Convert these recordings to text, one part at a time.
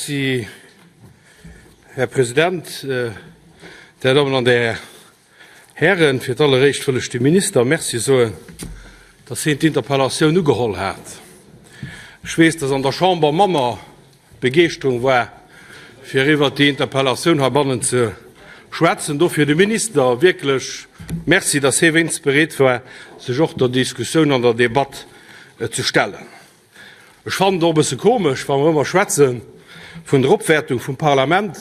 Merci, Här President, Där Dammen an Där Hären. Fir d'alleréischt wëll ech dem Minister Merci soen, dass hien d'Interpellatioun ugeholl hat. Ech weess, dass an der Chamber manner Begeeschterung war, fir iwwert déi Interpellatioun heibannen ze schwätzen. Dofir dem Minister wierklech Merci, dass hie wéinst bereet war, sech och der Diskussioun an der Debatt ze stellen. Ech fannen et och e bësse komesch, wa mer ëmmer schwätze vun der Opwäertung vum Parlament,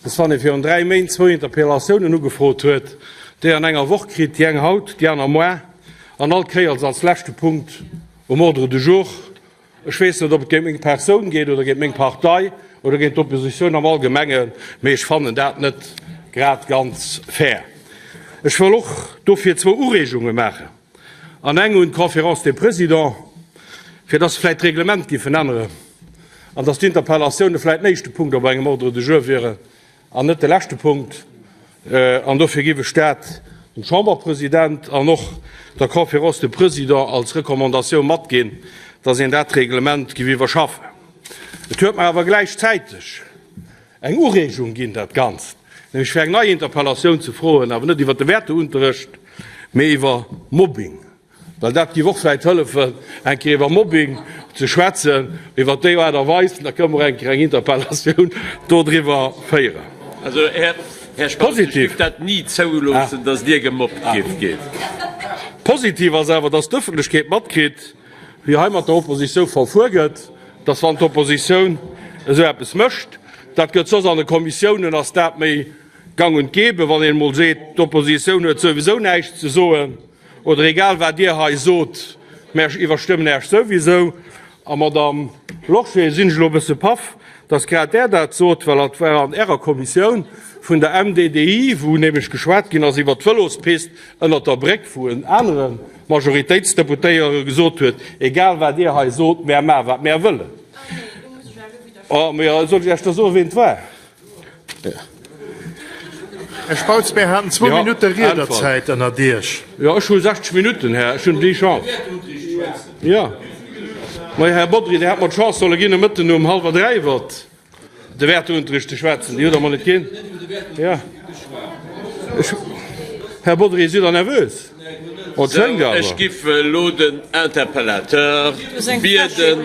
dass wann ee virun dräi Méint zwou Interpellatiounen ugefrot huet, déi an enger Woch kritt, déi eng haut, déi aner moar, an all Kéiers als leschte Punkt um Ordre du jour. Ech weess net, ob et géint meng Persoun geet oder géint meng Partei oder géint d'Oppositioun am Allgemengen, mee ech fannen dat net grad ganz fair. Ech wëll och dofir zwou Ureegunge maachen. An eng un d'Conférence des Présidents, fir dass se vläicht d'Reglement giffen änneren an dass d'Interpellatioune vläicht den éischte Punkt op engem Ordre du jour wieren an net de leschte Punkt. An dofir giff ech dat dem Chamberpresident an och der Conférence des Présidents als Recommandatioun matginn, dass een dat Reglement giff iwwerschaffen. Et huet mer awer gläichzäiteg Eng Ureegung ginn, dat Ganzt, nämlech fir eng nei Interpellatioun ze froen, awer net iwwert de Wäerteunterrecht, mee iwwer Mobbing, well dat géif och vläicht hëllefen, eng Kéier iwwer Mobbing ze schwätzen, iwwer déi Aart a Weis, da kënne mer eng Kéier eng Interpellatioun dodriwwer féieren. Also, Här Spautz, ech géif dat ni zouloossen, datt Dir gemobbt géift ginn. Positiv ass awer, datt d'Ëffentlechkeet matkritt, wéi hei mat der Oppositioun verfuer gëtt, dass wann d'Oppositioun esou eppes mécht, dat gëtt soss an de Kommissiounen ass dat méi gang und gäbe, wann een emol seet, d'Oppositioun huet souwisou näischt ze soen oder egal wat Dir hei sot, mär iwwerstëmmen Äech souwisou. A Madamm Lorsché, sinn ech elo e bësse paff, dass grad Där dat sot, well et war an Ärer Kommissioun vun der MDDI, wou nämlech geschwat ginn ass iwwert d'Vëlospist ënnert der Bréck, wou en anere Majoritéitsdeputéiere gesot huet, Egal wat Dir hei sot, mär maache wat mär wëllen. Oh, mä soll ech Iech da soen, wien et war? Här Spautz, mär haten zwou Minutte Riederzäit ënnert Iech. Jo, ech hu 60 Minutten, Här, ech hunn déi Chance. Jo, mä Här Bodry, Dir hätt mer d'Chance solle ginn, e Mëtten um hallwer dräi iwwert De Wäerteunterricht ze schwätzen, déi hutt Der mer net ginn. Jo. Ech, Här Bodry, sidd Der nervös? Oh, et schéngt awer. Ech giff elo den Interpellateur bieden,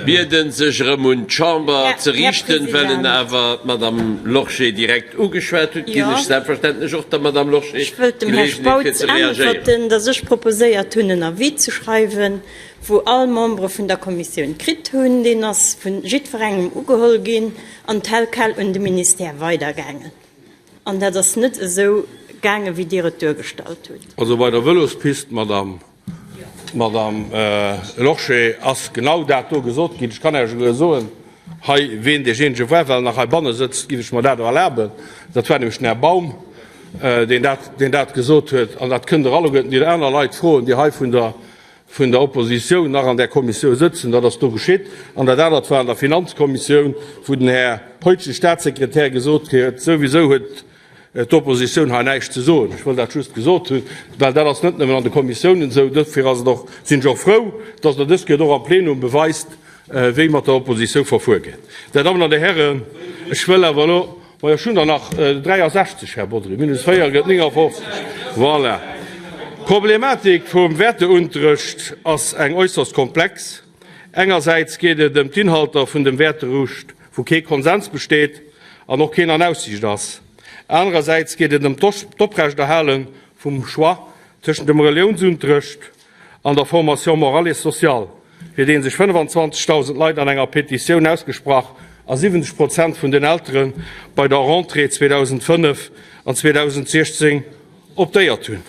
bieden, sech erëm un d'Chamber ze riichten. Well en awer d'Madame Lorsché direkt ugeschwat huet, ginn ech selbstverständlech och der Madame Lorsché Ech wëllt dem Här d'Geleegenheet, fir Spautz ze reagéieren. äntwerten, dass ech proposéiert hunn, en Avis ze schreiwen, wou all Membere vun der Kommissioun kritt hunn. Deen ass vu jiddwerengem ugeholl ginn an tel quel un de Ministère weidergaangen. An dat ass net esou gaangen, wéi Dir et duergestallt hutt. Also bei der Vëlospist, Madame, Madame Lorsché, ass genau dat do gesot ginn. Ech kann Iech esouguer soen hei, ween deejéinege war, well en nach heibanne sëtzt, géif ech mer dat erlaben. Dat war nämlech den Här Baum, deen dat, deen dat gesot huet. An dat kënnt Der alleguerten déi aner Leit froen, déi hei vun der vun der Oppositioun nach an där Kommissioun sëtzen. Dat ass do geschitt. An dat anert war an der Finanzkommissioun, wou den Här Peutsch, de Statssekretär, gesot huet, souwisou huet d'Oppositioun hei näischt ze soen. Ech wëll dat just gesot hunn, well dat ass net nëmmen an de Kommissiounen esou. Dofir ass et och, sinn ech och frou, dass Der dës Kéier och am Plenum beweist, wéi mat der Oppositioun verfuer gëtt. Dir Dammen an Dir Hären, ech wëll awer elo, Majo, ech hunn der nach 63, Här Bodry, minus 4 gëtt 59. Voilà. D'Problematik vum Wäerteunterrecht ass eng äusserst komplex. Engersäits geet et ëm d'Inhalter vun dem Wäerterucht, wou kee Konsens besteet an och keen an Aussiicht ass. Anerersäits geet et ëm d'Oprechterhale vum Choix tëschent dem Reliounsunterrecht an der Formation morale et sociale, fir dee sech 25.000 Leit an enger Petitioun ausgesprach a 70 Prozent vun den Eltere bei der Rentrée 2005 an 2016 optéiert hunn.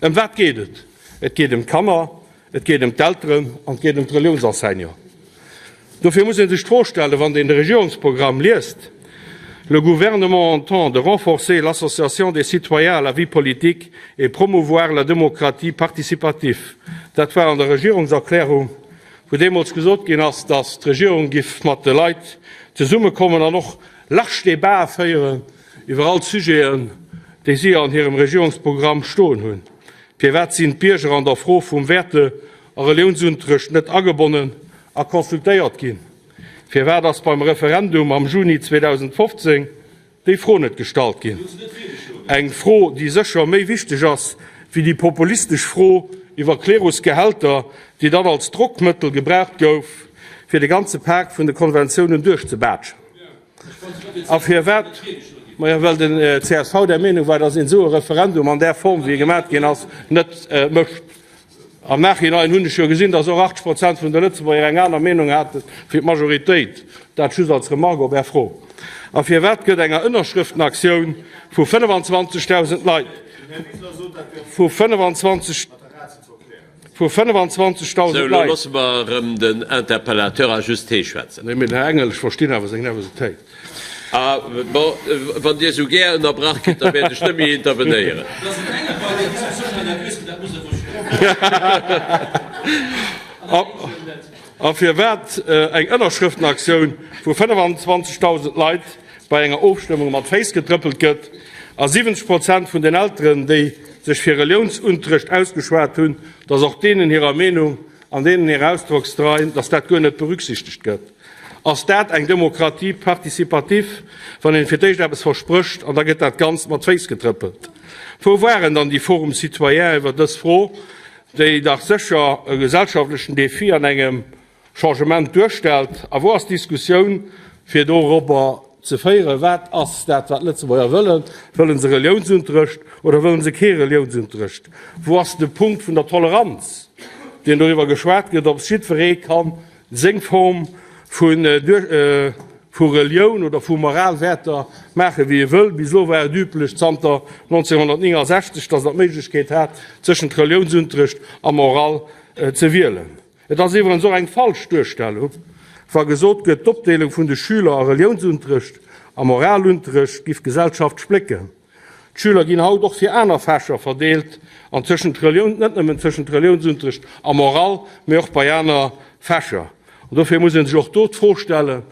Ëm wat geet et? Et geet ëm d'Kanner, et geet ëm d'Elteren an et geet ëm d'Reliounsenseignant. Dofir muss ee sech d'Fro stellen, wann een de Regierungsprogramm liest, Le gouvernement entend de renforcer l'association des citoyens à la vie politique et promouvoir la démocratie participative. Dat war an der Regierungserklärung, wou deemools gesot ginn ass, datt d'Regierung giff mat de Leit zesummekommen an och large Débate féieren iwwer all d'Sujeten, déi si an hirem Regierungsprogramm stoen hunn. Firwat sinn d'Bierger an der Fro vum Wäerte a Reliounsunterrecht net agebonnen a consultéiert ginn? Firwat ass beim Referendum am Juni 2015 déi Fro net gestallt ginn? Eng Fro, déi sécher méi wichteg ass wéi déi populistesch Fro iwwer Klerusgehälter, déi dann als Drockmëttel gebraucht gouf, fir de ganze Pak vun de Konventiounen duerchzebaatschen. A firwat? Majo, well den csv der Meenung war, datt een esou e Referendum an där Form, wéi e gemat ginn ass, net mécht. Am Nachhinein hunn ech jo gesinn, datt och 80 Prozent vun de Lëtzebuerger eng aner Meenung hate wéi d'Majoritéit. Dat just als Remarque op Är Fro. A firwat gëtt enger Ënnerschrëftenaktioun vu 25.000 Leit, vu 25. Vu 25.000 Sou, elo Leit. loosse mer erëm den Interpellateur a just hee schwätzen. Nee, mee den Här Engel, ech verstinn awer seng Nervositéit. Ah, bon, wann Dir esou gär ënnerbrach gitt, da wäert ech net méi intervenéieren. A firwat eng Ënnerschrëftenaktioun vu 25.000 Leit bei enger Ofstëmmung mat Féiss getrëppelt gëtt a 70 Prozent vun den Elteren, déi sech fir Reliounsunterrecht ausgeschwat hunn, dass och deenen hirer Meenung an deenen hir Ausdrocksdrein, dass dat guer net berücksichtegt gëtt. Ass dat eng Démocratie participative, wann een fir d'éischt eppes versprécht an da gëtt dat Ganzt mat Féiss getrëppelt? Wou waren dann déi Forums citoyens iwwer dës Fro, déi dach sécher e gesellschaftlechen Défi an engem Changement duerstellt? A wou ass d'Diskussioun, fir dorobber ze féieren, Wat ass dat, wat d'Lëtzebuerger wëllen? Wëlle se Reliounsunterrecht oder wëlle se kee Reliounsunterrecht? Wou ass de Punkt vun der Toleranz, deen doriwwer geschwat gëtt, ob jiddweree ka seng Form vu Relioun oder vu Moralwäerter maachen, wéi e wëll? Bis elo war et üblech, zanter 1969, datt der d'Méiglechkeet hat, tëschent Reliounsunterrecht a Moral ze wielen. Et ass iwwerens och eng falsch Duerstellung, wa gesot gëtt, d'Opdeelung vun de Schüler a Reliounsunterrecht a Moralunterrecht giff d'Gesellschaft splécken. D'Schüler ginn haut och fir aner Fächer verdeelt an tëschent Relioun, net nëmmen tëschent Reliounsunterrecht a Moral, mee och bei aner Fächer. An dofir muss ee sech och do d'Fro stellen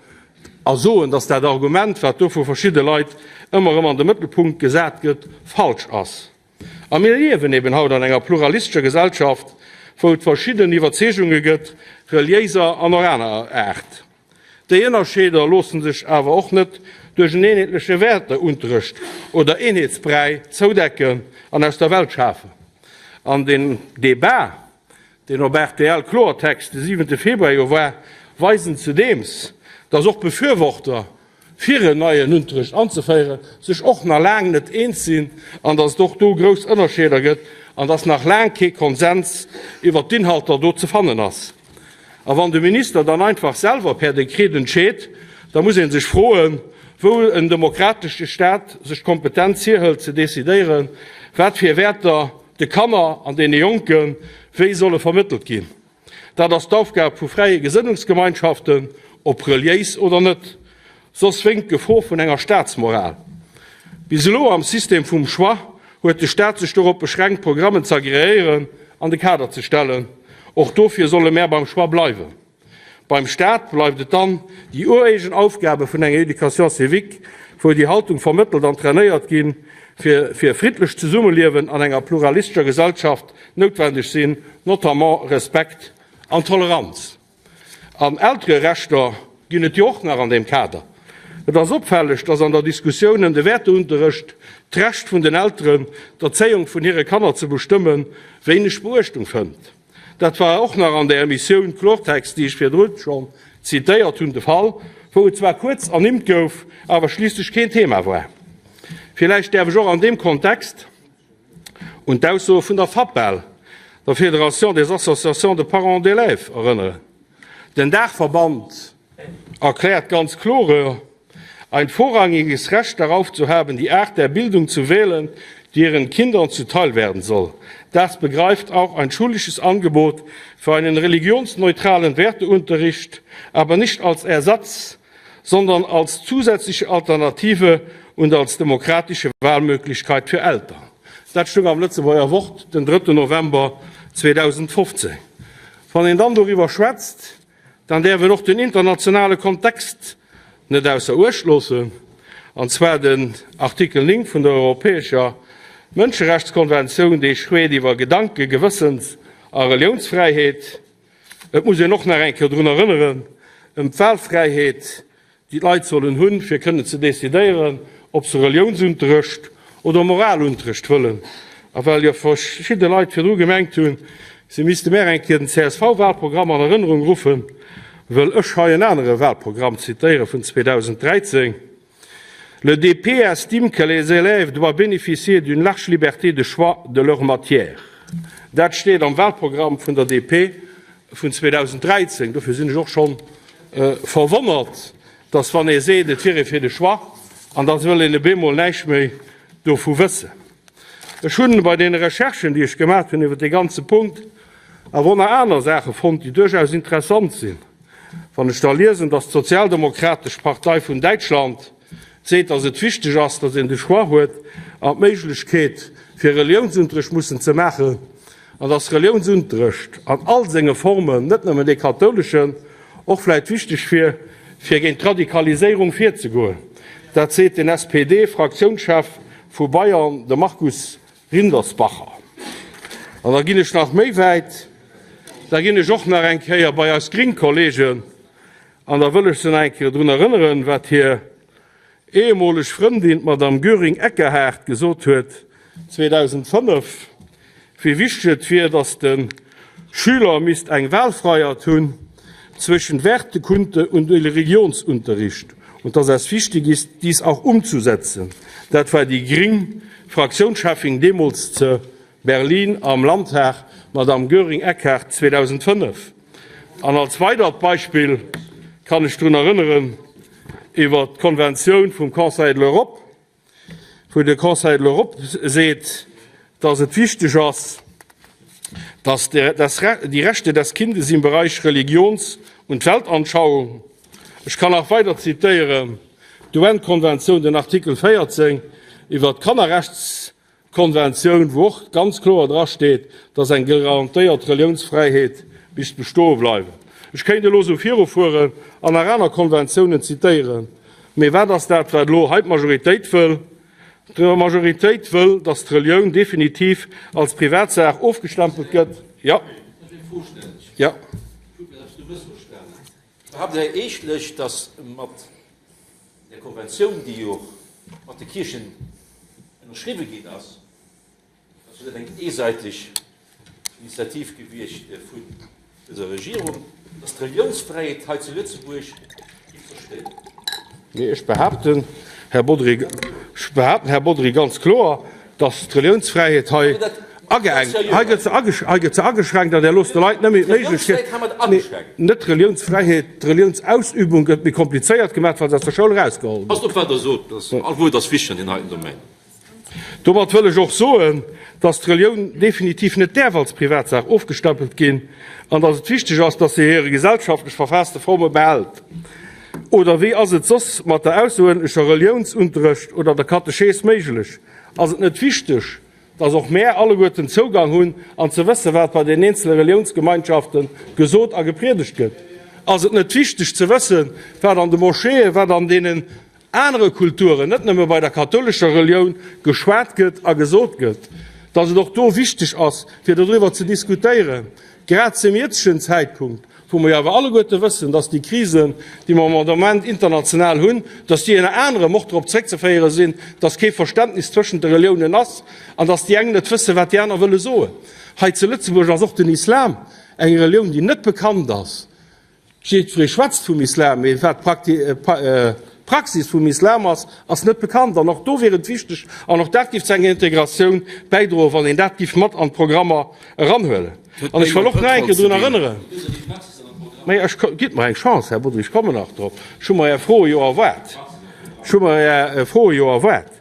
a soen, dass dat Argument, wat do vu verschidde Leit ëmmer erëm an de Mëttelpunkt gesat gëtt, falsch ass. A mir liewen eben haut an enger pluralistescher Gesellschaft, wou et verschidden Iwwerzeegunge gëtt, reliéiser an och anerer Aart. Déi Ënnerscheeder loosse sech awer och net duerch en eenheetleche Wäerteunterrecht oder Eenheetsbräi zoudecken an aus der Welt schafen. An den Debat, deen op rtl Kloertext de siwente Februar jo war, weisen zudeems, dass och Befürworter fir en neien Unterrecht anzeféieren, sech och nach laang net eens sinn an datt et och do grouss Ënnerscheeder gëtt an datt nach laang kee Konsens iwwert d'Inhalter do ze fannen ass. A wann de Minister dann einfach selwer per Dekret entscheet, da muss ee sech froen, wou en demokratesche Staat sech d'Kompetenz hierhëlt ze decidéieren, wat fir Wäerter de Kanner an deene Jonke wéi solle vermëttelt ginn. Dat ass d'Aufgab vu fräie Gesënnungsgemeinschaften, ob reliéis oder net. Soss wénkt d'Gefor vun enger Staatsmoral. Bis elo am System vum Choix huet de Staat sech dorop beschränkt, Programmen ze agreéieren an de Kader ze stellen. Och dofir solle mär beim Choix bleiwen. Beim Staat bleift et dann déi ureegen Aufgabe vun enger Éducation civique, wou déi Haltung vermëttelt an trainéiert ginn, fir fir e friddlecht Zesummeliewen an enger pluralistescher Gesellschaft noutwendeg sinn, notamment Respekt an Toleranz. An Eltererechter ginn et jo och nach an deem Kader. Et ass opfälleg, dass an der Diskussioun ëm de Wäerteunterrecht d'Recht vun den Elteren, d'Erzéiung vun hire Kanner ze bestëmmen, wéineg Beuechtung fënnt. Dat war och nach an der Emissioun Kloertext, déi ech virdrun schonn zitéiert hunn, de Fall, wou et zwar kuerz ernimmt gouf, awer schliisslech keen Thema war. Villäicht däerf ech och an deem Kontext un d'Aussoe vun der FAPEL, der Fédération des associations de parents d'élèves, erënneren. Den Daachverband erkläert ganz kloer, Ein vorrangiges Recht darauf zu haben, die Art der Bildung zu wählen, die ihren Kindern zuteil werden soll. Das begreift auch ein schulisches Angebot für einen religionsneutralen Werteunterricht, aber nicht als Ersatz, sondern als zusätzliche Alternative und als demokratische Wahlmöglichkeit für Eltern. Dat stoung am Lëtzebuerger Wort den 3. November 2015. Wann een dann doriwwer schwätzt, Dann däerf een och den internationale Kontext net ausser Uecht loossen, an zwar den Artikel 9 vun der Europäescher Mënscherechtskonventioun, dee schwät iwwer Gedanke-, Gewëssens a Reliounsfräiheet. Et muss een och nach eng Kéier drun erënneren, ëm d'Wahlfräiheet, déi d'Leit sollen hunn, fir kënnen ze decidéieren, ob se Reliounsunterrecht oder Moralunterrecht wëllen. A well jo verschidde Leit virdru gemengt hunn, se misste mär eng Kéier den CSV-Wahlprogramm an Erënnerung ruffen, wëll ech hei en anere Wahlprogramm zitéiere vun 2013, Le DP estime que les élèves doivent bénéficier d'une large liberté de choix de leur matière. Dat steet am Wahlprogramm vun der DP vun 2013. Dofir sinn ech och schonn verwonnert, dass wann ee seet, et wier ee fir de Choix, an da wëll een op eemol näischt méi dovu wëssen. Ech hunn bei deene Recherchen, déi ech gemaat hunn iwwer dee ganze Punkt, awer och nach aner Saache fonnt, déi duerchaus interessant sinn. Wann ech da liesen, dass d'Sozialdemokratesch Partei vun Däitschland seet, dass et wichteg ass, dass een de Choix huet an d'Méiglechkeet, fir Reliounsunterrecht mussen ze maachen, an dass Reliounsunterrecht an all senge Formen, net nëmmen dee kathouleschen, och vläicht wichteg wier, fir géint d'Radikaliséierung virzegoen. Dat seet den SPD-Fraktiounschef vu Bayern, de Markus Rindersbacher. An da ginn ech nach méi wäit, da ginn ech och nach eng Kéier bei eis gring Kollegen an da wëll ech se nach eng Kéier drun erënneren, wat hir ehemoleg Frëndin, d'Madame Göring-Eckerhard, gesot huet 2005, wéi wichteg et wier, datt de Schüler misst eng Wahlfreiheit hunn zwischen Wertekunde und Religionsunterricht und dass es wichtig ist, dies auch umzusetzen. Dat war déi gring Fraktiounscheffin deemools ze Berlin am Landtag, d'Madame Göring-Eckardt, 2005. An als weidert Beispill kann ech drun erënneren iwwert d'Konventioun vum Conseil de l'Europe, wou de Conseil de l'Europe seet, dass et wichteg ass, dass die Rechte des Kindes im Bereich Religions und Weltanschauung, ech kann nach weider zitéieren, d'UN-Konventioun, den Artikel 14 iwwert d'Kannerrechtskonventioun, wou och ganz kloer drasteet, dass eng garantéiert Reliounsfräiheet misst bestoe bleiwen. Ech kéint elo esou virufueren an nach aner Konventiounen zitéieren. Mee wat ass dat, wat elo hei d'Majoritéit wëll? D'Majoritéit wëll, datt d'Relioun definitiv als Privatsaach ofgestempelt gëtt. Jo. Jo. Behaapt Der eeschtlech, datt mat där Konventioun, déi jo mat de Kierchen ënnerschriwwe ginn ass, Dat ass net eng eesäiteg Initiativ gewiescht vun dëser Regierung, dass d'Reliounsfräiheet hei zu Lëtzebuerg géif zerstéieren. Nee, ech behaapten, Här Bodry, ech behaapten, Här Bodry, ganz kloer, dass d'Reliounsfräiheet hei ageengt, hei gëtt se agesch, hei gëtt se ageschränkt an Där loosst de Leit net méi d'Méiglechkeet, nee, net d'Reliounsfräiheet, d'Reliounsausübung gëtt méi komplizéiert gemaach, well se aus der Schoul erausgeholl gëtt. Passt op, wat Der sot, all Wuert ass wichteg an deem heiten Domaine. Domat wëll ech och soen, dass d'Relioun definitiv net däerf als Privatsaach ofgestempelt ginn an dass et wichteg ass, dass se hire gesellschaftlech verfaasste Forme behält. Oder wéi ass et soss mat der ausseruerdentlecher Reliounsunterrecht oder der Katechees méiglech? Ass et net wichteg, dass och mär alleguerten Zougang hunn an ze wëssen, wat bei den eenzele Reliounsgemeinschaften gesot a gepriedegt gëtt? Ass et net wichteg ze wëssen, wat an de Moscheeën, wat an deenen anere Kulturen, net nëmme bei der kathoulescher Relioun, geschwat gëtt a gesot gëtt, dass et och do wichteg ass, fir dodriwwer ze diskutéieren, grad zum jëtzegen Zäitpunkt, wou mer jo awer alleguerte wëssen, dass déi Krisen, déi mer am Moment international hunn, dass déi ënner anerem och drop zréckzeféiere sinn, dass kee Verständnis zwëschent de Reliounen ass an dass déi eng net wëssen, wat déi aner wëlle soen. Hei zu Lëtzebuerg ass och den Islam eng Relioun, déi net bekannt ass. Jiddweree schwätzt vum Islam, mee wat d'Praxis vum Islam ass, ass net bekannt. An och do wier et wichteg, an och dat géif zu enger Integratioun bäidroen, wann een dat géif mat an d'Programmer eranhuelen. An ech wëll och nach eng Kéier drun erënneren, mä ech, gitt mer eng Chance, Här Bodry, ech kommen nach drop, ech hu mer Är Froe jo erwaart, ech hu mer Är Froe jo erwaart.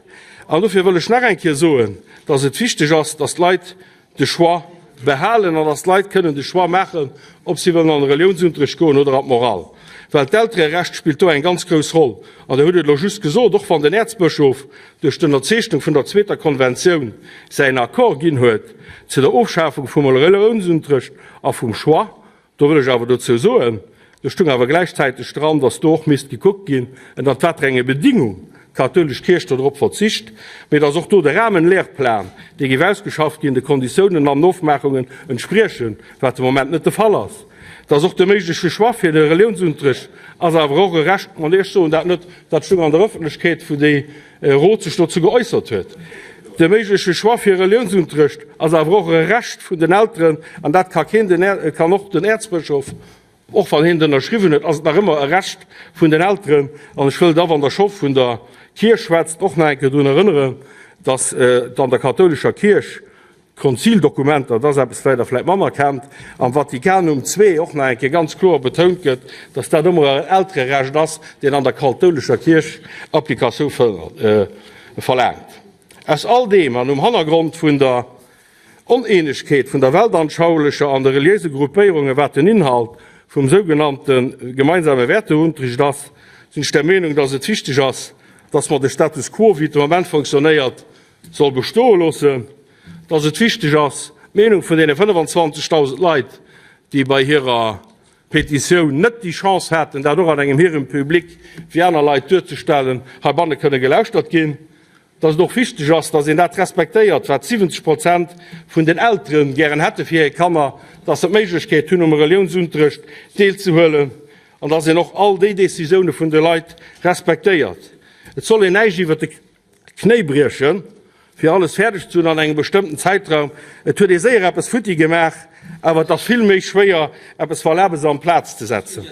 An dofir wëll ech nach eng Kéier soen, dass et wichteg ass, dass d'Leit de Choix behalen an dass d'Leit kënnen de Choix maachen, ob si wëllen an de Reliounsunterrecht goen oder an d'Moral. Well d'Eltererecht spillt do eng ganz grouss Roll. An Der hutt et elo just gesot, och wann den Äerzbëschof duerch d'Ënnerzeechnung vun der zweeter Konventioun säin Accord ginn huet zu der Ofschafung vum Reliounsunterrecht a vum Choix, Do wëll ech awer dozou soen, do stung awer gläichzäiteg dran, dass do och misst gekuckt ginn, ënnert wat fir enge Bedingung d'kathoulesch Kierch do drop verzicht, mee dass och do de Rahmenlehrplan, dee géif ausgeschafft ginn, de Konditiounen an den Ofmaachungen entspriechen, wat de Moment net de Fall ass, dass och de méigleche Choix fir de Reliounsunterrecht. Ass awer och e Recht, an ech soen dat net, dat stoung an der Ëffentlechkeet, wou de Rot sech dozou geäussert huet. De méigleche Choix fir Reliounsunterrecht ass awer och e Recht vun den Elteren, an dat ka keen, den, kann och den Äerzbëschof, och wann hien et ënnerschriwwen huet, ass et nach ëmmer e Recht vun den Elteren. An ech wëll da, wann Der scho vun der Kierch schwätzt, och nach eng Kéier drun erënneren, dass et an der kathoulescher Kierch D'Konzildokumenter, dat ass eppes, wat Der vläicht manner kennt, am Vatikanum ii och nach eng Kéier ganz kloer betount gëtt, dass dat ëmmer en Eltererecht ass, deen an der kathoulescher Kierch Applikatioun verlaangt. Aus all deem an um Hannergrond vun der Oneenegkeet vun der weltanschaulecher an de reliéise Gruppéierunge wat den Inhalt vum sougenannte gemeinsame Wäerteunterricht ass, sinn ech der Meenung, dass et wichteg ass, dass mer de Status quo, wéi et de Moment fonctionnéiert, soll bestoe loossen, dass et wichteg ass, d'Meenung vun deene 25.000 Leit, déi bei hirer Petitioun net déi Chance haten, dat och an engem Hearing public wéi aner Leit duerzestellen, heibanne kënne gelauschtert ginn, dass et och wichteg ass, dass een dat respektéiert, wat 70 Prozent vun den Eltere gären hätte fir hir Kanner, dass se d'Méiglechkeet hunn, um Reliounsunterrecht deelzehuelen, an dass een och all déi Décisioune vun de Leit respektéiert. Et soll een näischt iwwert de. D'Knéi briechen, fir alles fäerdeg ze hunn an engem bestëmmten Zäitraum. Et huet ee séier eppes futti gemaach, awer et ass vill méi schwéier, eppes Valabes amplaz ze setzen.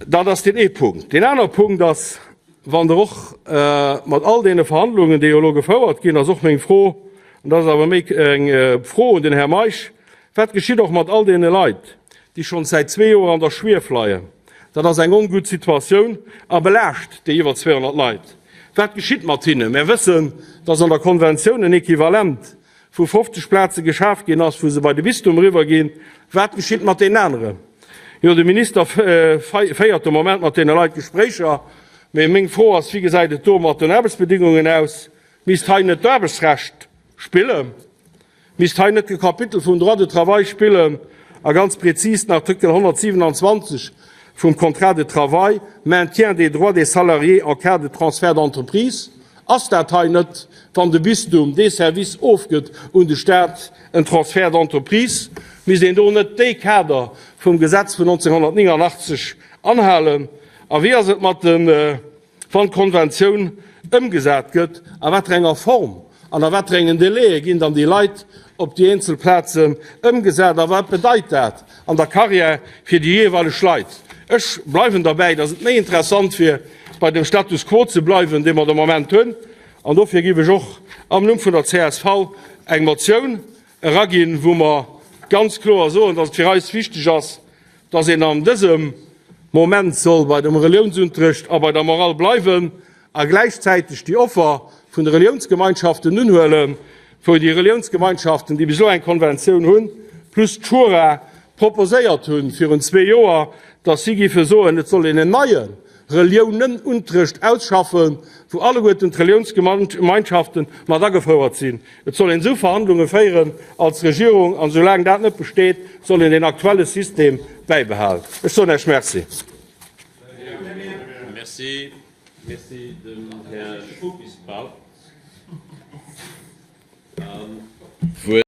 Dat ass deen ee Punkt. Deen aner Punkt ass, wann Der och mat all deene Verhandlungen, déi jo elo gefouert ginn, ass och meng Fro, an dat ass awer méi eng Fro un den Här Meisch, Wat geschitt och mat all deene Leit, déi schonns säit zwee Joer an der Schwief leien? Dat ass eng ongutt Situatioun a belaascht déi iwwer 200 Leit. Wat geschitt mat hinnen? Mär wëssen, dass an der Konventioun en Equivalent vu 50 Plaze geschaf ginn ass, wou se bei de Bistum eriwwer ginn. Wat geschitt mat deenen aneren? Jo, de Minister féiert de Moment mat deene Leit Gespréicher, mee meng Fro ass, Wéi gesäit et do mat den Aarbechtsbedingungen aus? Misst hei net d'Aarbechtsrecht spillen? Misst hei net de Kapitel vum Droit de travail spillen a ganz prezis den Artikel 127 vum Contrat de travail, Maintien des droits des salariés en cas de transfert d'entreprise? Ass dat hei net, wann de Bistum dee Service ofgëtt un de Stat, en Transfert d'entreprise? Misst een do net dee Kader vum Gesetz vun 1989 anhalen? A wéi ass et mat de. Wann d'Konventioun ëmgesat gëtt, a wat fir enger Form an a wat fir engen Délaië ginn dann déi Leit op déi eenzel Plazen ëmgesat a wat bedeit dat an der Carrière fir déi jeeweileg Leit? Ech bleiwen derbäi, dass et méi interessant wier, bei dem Status quo ze bleiwen, dee mer de Moment hunn. An dofir géif ech och am Numm vun der csv eng Motioun eraginn, wou mer ganz kloer soen, dass et fir eis wichteg ass, dass een an dësem Moment soll bei dem Reliounsunterrecht a bei der Morale bleiwen a gläichzäiteg déi Offer vun de Reliounsgemeinschaften unhuelen, wou déi Reliounsgemeinschaften, déi bis elo eng Konventioun hunn, plus d'Schura proposéiert hunn virun zwee Joer, dass si géife soen, et soll een en neie Reliounenunterrecht ausschaffen, wou alleguerten d'Reliounsgemeinschaften mat agefouert sinn. Et soll een esou Verhandlunge féieren als Regierung, an esoulaang dat net besteet, soll een deen aktuelle System bäibehalen. Ech soen Iech Merci. Merci. Merci dem Här Spautz. An d'Wuert.